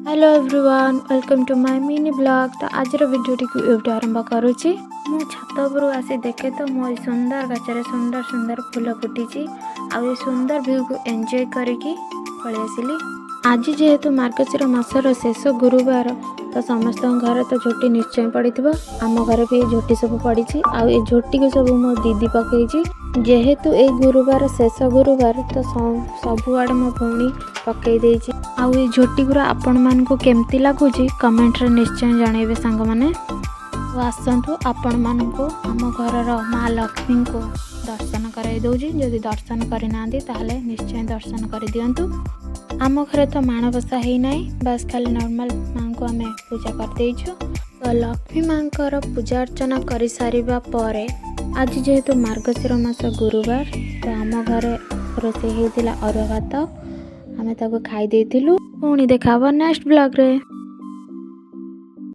Hello everyone, welcome to my mini vlog। ତ ଆଜିର ଭିଡ଼ିଓଟିକୁ ଏଇଠୁ ଆରମ୍ଭ କରୁଛି। ମୁଁ ଛାତ ଉପରୁ ଆସି ଦେଖେ ତ ମୋ ଏଇ ସୁନ୍ଦର ଗଛରେ ସୁନ୍ଦର ସୁନ୍ଦର ଫୁଲ ଫୁଟିଛି ଆଉ ଏ ସୁନ୍ଦର ଭ୍ୟୁକୁ ଏନ୍ଜୟ କରିକି ପଳେଇ ଆସିଲି। ଆଜି ଯେହେତୁ ମାର୍ଗଶିର ମାସର ଶେଷ ଗୁରୁବାର, ତ ସମସ୍ତଙ୍କ ଘରେ ତ ଝୋଟି ନିଶ୍ଚୟ ପଡ଼ିଥିବ। ଆମ ଘରେ ବି ଏଇ ଝୋଟି ସବୁ ପଡ଼ିଛି ଆଉ ଏ ଝୋଟିକୁ ସବୁ ମୋ ଦିଦି ପକେଇଛି। ଯେହେତୁ ଏଇ ଗୁରୁବାର ଶେଷ ଗୁରୁବାର, ତ ସବୁଆଡ଼େ ମୋ ଭଉଣୀ ପକେଇ ଦେଇଛି। ଆଉ ଏଇ ଝୋଟି ଗୁଡ଼ା ଆପଣମାନଙ୍କୁ କେମିତି ଲାଗୁଛି, କମେଣ୍ଟରେ ନିଶ୍ଚୟ ଜଣାଇବେ ସାଙ୍ଗମାନେ। ଆଉ ଆସନ୍ତୁ, ଆପଣମାନଙ୍କୁ ଆମ ଘରର ମା ଲକ୍ଷ୍ମୀଙ୍କୁ ଦର୍ଶନ କରାଇ ଦେଉଛି। ଯଦି ଦର୍ଶନ କରିନାହାନ୍ତି, ତାହେଲେ ନିଶ୍ଚୟ ଦର୍ଶନ କରିଦିଅନ୍ତୁ। ଆମ ଘରେ ତ ମାଣବସା ହେଇନାହିଁ, ବାସ୍ ଖାଲି ନର୍ମାଲ ମାଙ୍କୁ ଆମେ ପୂଜା କରିଦେଇଛୁ। ତ ଲକ୍ଷ୍ମୀ ମାଙ୍କର ପୂଜା ଅର୍ଚ୍ଚନା କରିସାରିବା ପରେ ଆଜି ଯେହେତୁ ମାର୍ଗଶିର ମାସ ଗୁରୁବାର, ତ ଆମ ଘରେ ରୋଷେଇ ହେଇଥିଲା ଅରୁଆ ଭାତ। ଆମେ ତାକୁ ଖାଇ ଦେଇଥିଲୁ। ପୁଣି ଦେଖା ହବ ନେକ୍ସଟ ବ୍ଲଗ୍ରେ।